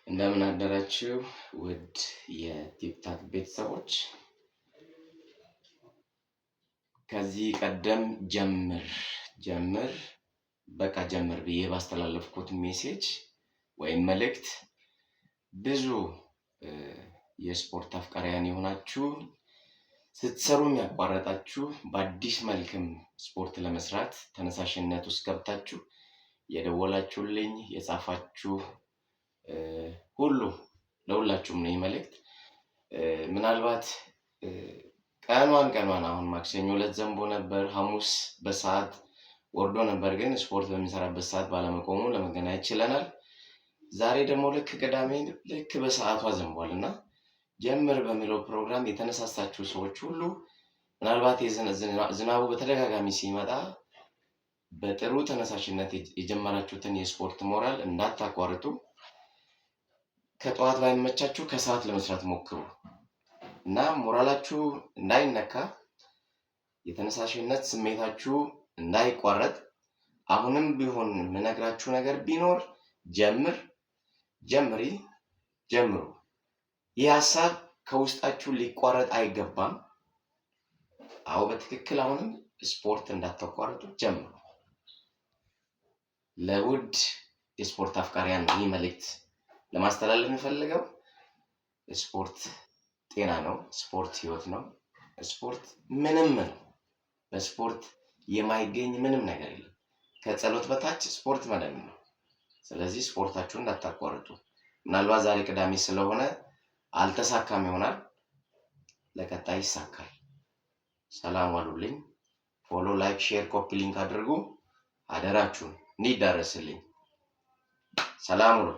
እንደምን አደራችሁ ውድ የቲክታክ ቤተሰቦች። ከዚህ ቀደም ጀምር ጀምር በቃ ጀምር ብዬ ባስተላለፍኩት message ወይም መልእክት ብዙ የስፖርት አፍቃሪያን የሆናችሁ፣ ስትሰሩም ያቋረጣችሁ፣ በአዲስ መልክም ስፖርት ለመስራት ተነሳሽነት ውስጥ ገብታችሁ የደወላችሁልኝ፣ የጻፋችሁ ሁሉ ለሁላችሁም ነው ይህ መልእክት። ምናልባት ቀኗን ቀኗን አሁን ማክሰኞ ዕለት ዘንቦ ነበር፣ ሐሙስ በሰዓት ወርዶ ነበር። ግን ስፖርት በሚሰራበት ሰዓት ባለመቆሙ ለመገናኘት ችለናል። ዛሬ ደግሞ ልክ ቅዳሜ ልክ በሰዓቷ ዘንቧል እና ጀምር በሚለው ፕሮግራም የተነሳሳችሁ ሰዎች ሁሉ ምናልባት ዝናቡ በተደጋጋሚ ሲመጣ በጥሩ ተነሳሽነት የጀመራችሁትን የስፖርት ሞራል እንዳታቋርጡ። ከጠዋት ባይመቻችሁ ከሰዓት ለመስራት ሞክሩ እና ሞራላችሁ እንዳይነካ፣ የተነሳሽነት ስሜታችሁ እንዳይቋረጥ፣ አሁንም ቢሆን የምነግራችሁ ነገር ቢኖር ጀምር፣ ጀምሪ፣ ጀምሩ። ይህ ሀሳብ ከውስጣችሁ ሊቋረጥ አይገባም። አዎ፣ በትክክል አሁንም ስፖርት እንዳታቋርጡ፣ ጀምሩ። ለውድ የስፖርት አፍቃሪያን ይህ መልእክት ለማስተላለፍ የምፈልገው ስፖርት ጤና ነው። ስፖርት ህይወት ነው። ስፖርት ምንም ነው። በስፖርት የማይገኝ ምንም ነገር የለም። ከጸሎት በታች ስፖርት መድኃኒት ነው። ስለዚህ ስፖርታችሁን እንዳታቋርጡ። ምናልባት ዛሬ ቅዳሜ ስለሆነ አልተሳካም ይሆናል። ለቀጣይ ይሳካል። ሰላም ዋሉልኝ። Follow፣ like፣ share፣ copy link አድርጉ። አደራችሁን እንዲዳረስልኝ። ሰላም ሁኑ።